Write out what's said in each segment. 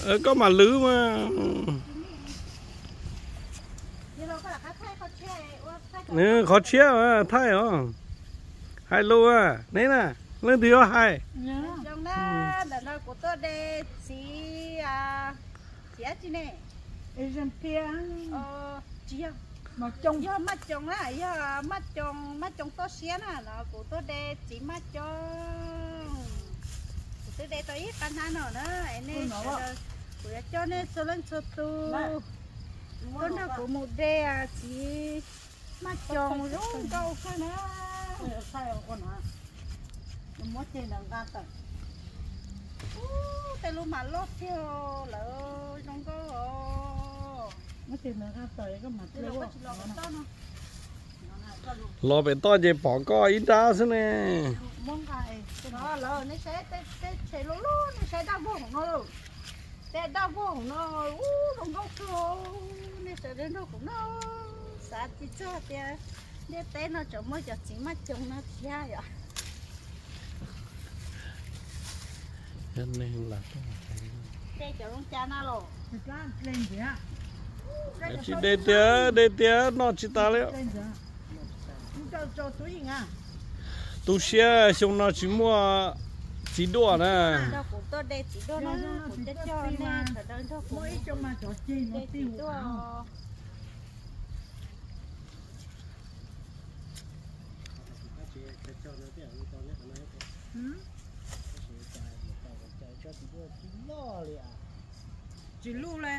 Koj mam lwv mas. Qhov tshiab thaij os. Hais lus neb na, leej twg yuav hais. Ntawm no kuv tuaj de txiv, txiv tsi ne, tsis yog, yog maj coos na, yog maj coos, maj coos toj siab na no, kuv tuaj de txiv maj coos. Kuv twb de tau ib qab hnab no na, es nej sawv daws, kuv yuav coj nej txhua leej txhua tus tuaj nrog kuv mus de txiv maj coos zoo nkauj kawg na. Muab ceg ntawd nqa tawm. Ub, tej lub mas loj tiag lawm, zoo nkauj os. Los pem toj ces pom koj ib nrab xwb ne. Nej saib tej tshe loj loj, nej saib daj vog hauv no lauj. Tej daj vog hauv no, ub, zoo nkauj kawg. Nej sawv daws nrog kuv noj, xav tsis txog tias ntiaj teb no tseem muaj cov txiv maj coos no thiab yom. Tej cov zoo cas na los. Tsis de tiag, de tiag noj tsis tas li. Tu siab xyoo no tsis muaj txiv duaj na. Kuv tuaj de txiv duaj no, kuv coj coj nej sawv daws nrog kuv de txiv duaj. Tsis luj li.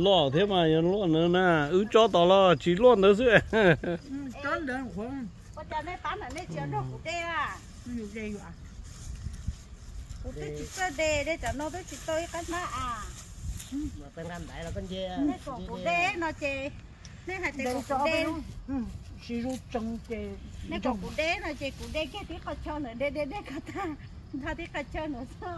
Loj thiab mas yog luaj ntawd na, wb tsob tod los tsis luaj ntawd xwb. Ua cas nej pab ntawm nej tsis nrog kuv de a? Kuv twb tsis txawj de, de cov no twb tsis tau ib qab hnab a. Nej kom kuv de no ces, nej hais tias kom kuv de, nej kom kuv de no ces kuv de kiag tib qho chaw ntawd, de de de kom tag, ntag tib qho chaw ntawd xwb.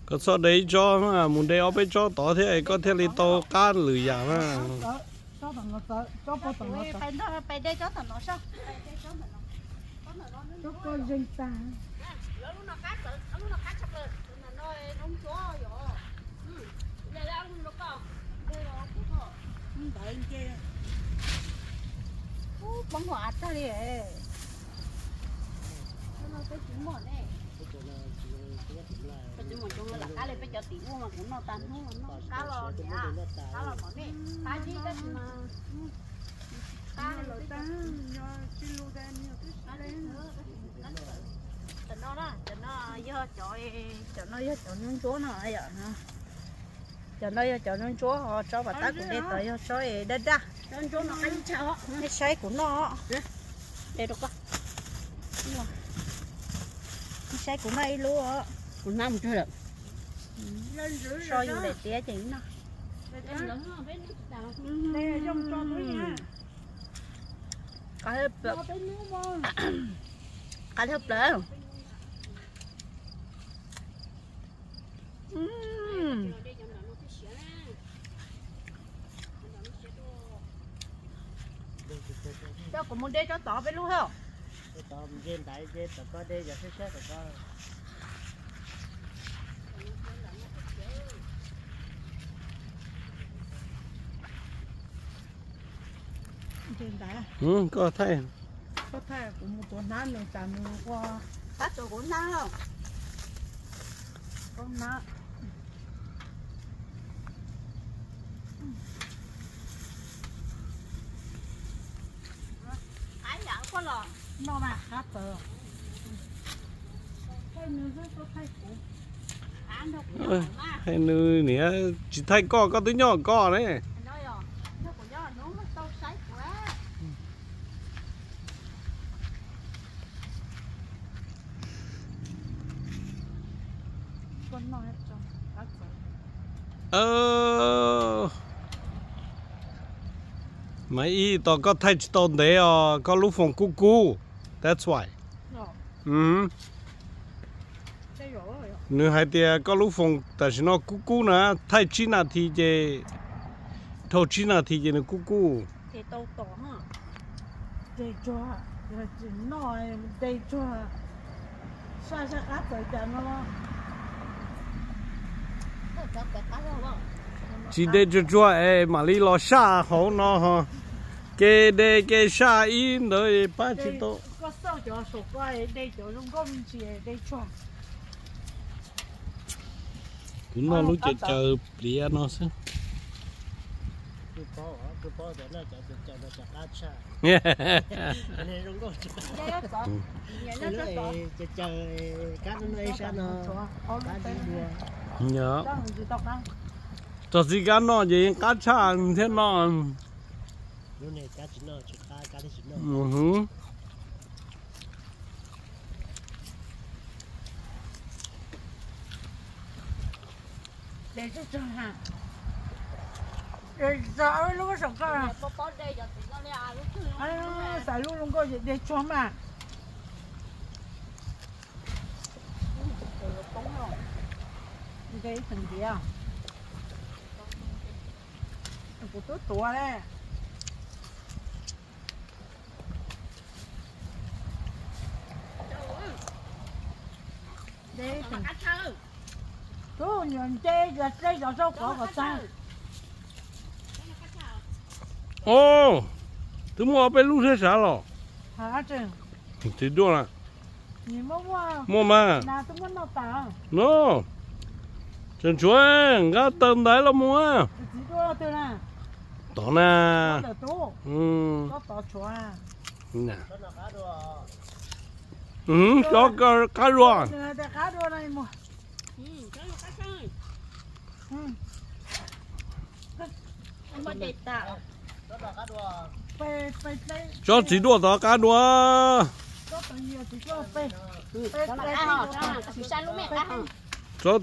Koj txhob de ib tsob, mus de ob peb tsob tod thiab koj thiaj li tau qab lwm yam na. Pais de tsob tom no soj. Poob hauv av tag li. Peb tsis muaj ne. Peb tsis muaj cov lam qab li, peb cov tim ub mas kuv noj tag hnub, noj qab los niam, qab los mom nej, qab zib tab sis mas, qab los tag, tsis lus tas. Cov no, cov no yog cov, cov no yog cov ntsuab ntsuab no yom. Cov no yog cov ntsuab ntsuab ho tsob pas tab kuv de tod yog tsob daj daj. Nej saib kuv noj, de rau koj. Nej saib kuv noj ib lub, kuv hnab mus tag lawm. So yus daim tiab ces noj. Qab dhau plaws. Coj kuv mus de tsob tod peb lub hauj. Koj thaij. Koj thaij kuv mus tuav hnab nws tas nws ua. Tab tuav kuv hnab. Koj hnab. Qab yam koj los. No mas qab tawv. Thaij nws niam, tsis thaij koj, koj twb nyob koj ne. Mas ib tos koj thaij tsis tau ntev os, koj lub foos kub kub. That's why. Nws hais tias koj lub foos tam sim no kub kub na, thaij tsib nas this ces, dhau tsib nas this ces nws kub kub. Dej tsuag, tsis noj, dej tsuag, saj saj qab txawv cas no. Tsis de tsuag tsuag es mam li los saj hauv no ho. Ke de ke saj ib ntawd pab tsis tau. Kuv noj lub caws caws pliav no xwb. Yog, txog txiv kab noj ces yeej qab tshaj thiab no. Xav lub zoo nkauj ces de tsuag mas. Kuv twb tuav le. Tub, nyuam nce yog dlej zov zaub qov kom tag. Os, twb muaj ob peb lub thiab sav los. Txiv duaj na. Muaj mas. No, tseem tshuav, nqa taws ntaiv los mus. Tov na. Tov qab dua. Tsob txiv duaj tov qab dua. Tsob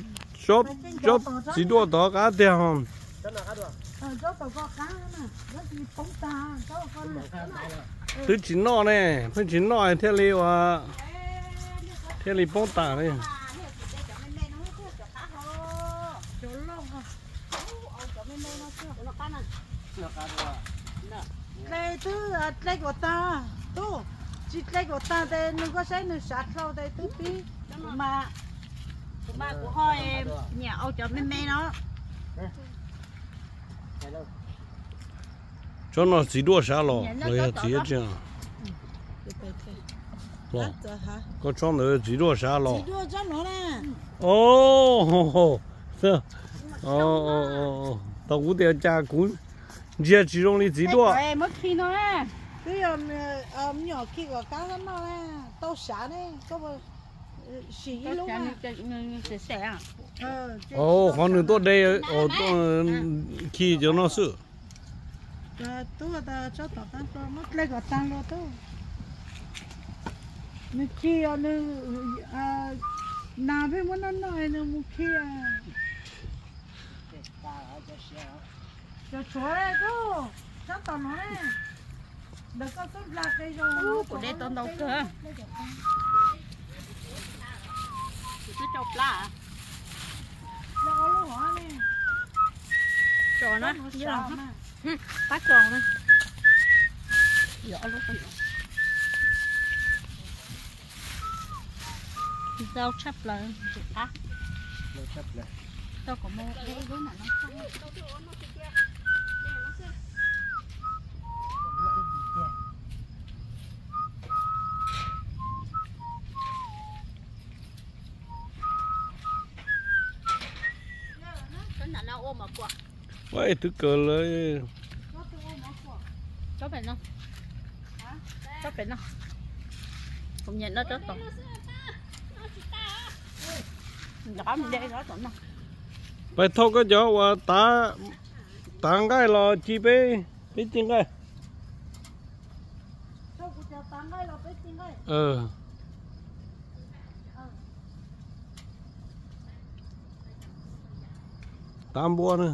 txiv duaj tov qab tiag. Twb tsis noj ne, pheej tsis noj thiaj li ua, thiaj li poob tas li. Dle twb dle kom tag, tub, tsis dle kom tag tes nws koj saib nws sav dlhau tes twb pib. Kuv mas, kuv mas kuv ho nyiam au cov me me no. Tsob no txiv duaj sav los los yog txiv tsi? Koj tsob ntawd txiv duaj sav los? Tau kuv tias cas kuv ntsia tsis zoo li txiv duaj. Twb yog me nyuam khi kom kab noj na, tau sav ne, koj sim ib lub. Qhov nws tuaj de, khi cov no xwb. Tub, tsob tom qab muab dle kom tag los tub. Nws khi os, nws nas pheej muab noj noj nws mus khi. Cov tshuav tub, tsob tom no, ntawm koj xub npla qe zoo. Kuv de tau ntau kawg. Twb rau plab. Tso na, pab tso na. Ntau tshaj plaws, tsis qab. Tau kom mus de ib lub ntawm no. Ua es twb kawg lawm. Tsob pem no, tsob pem no, kuv nyiam noj tsob tod. Nrov mus de tsob tom no. Pais thauj koj cov uas tav, tav nqaij los ci peb, peb ci nqaij. Tav npua na.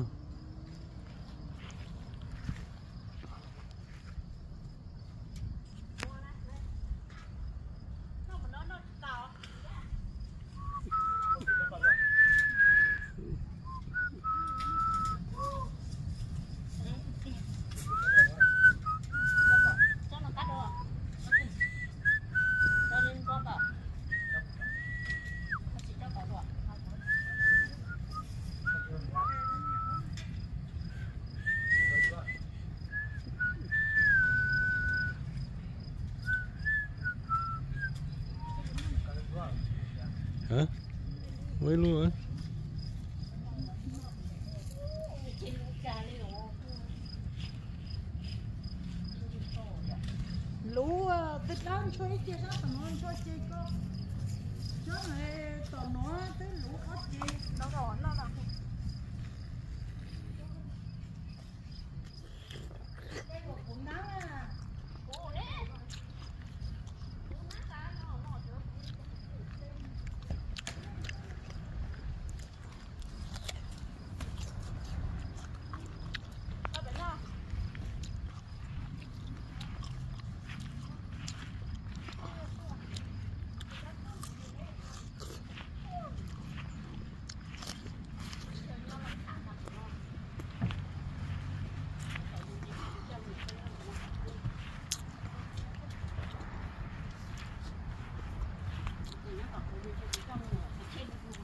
Ua ib lub. Luv, tej dab ntshua ib ce sab tom no ntshua ce ko. Sab tom no twb luv ob ce.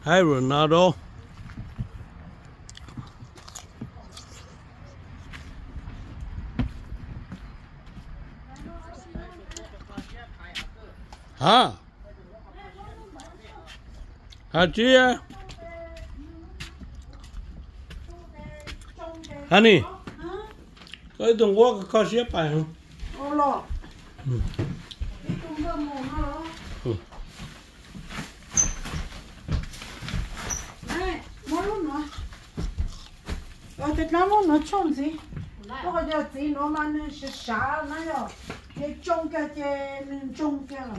Hi Ronaldo. Hab, hab tsi? Hab ni, koj ib tug nquab koj siab pais. Muab lub nuav, tes dlaab muab nuav tshooj ntxiv. Koj qhov yog txiv nuav mas nwg sav sav na yog, ces tsoo kiag ces nwg ntsoog kiag lawm.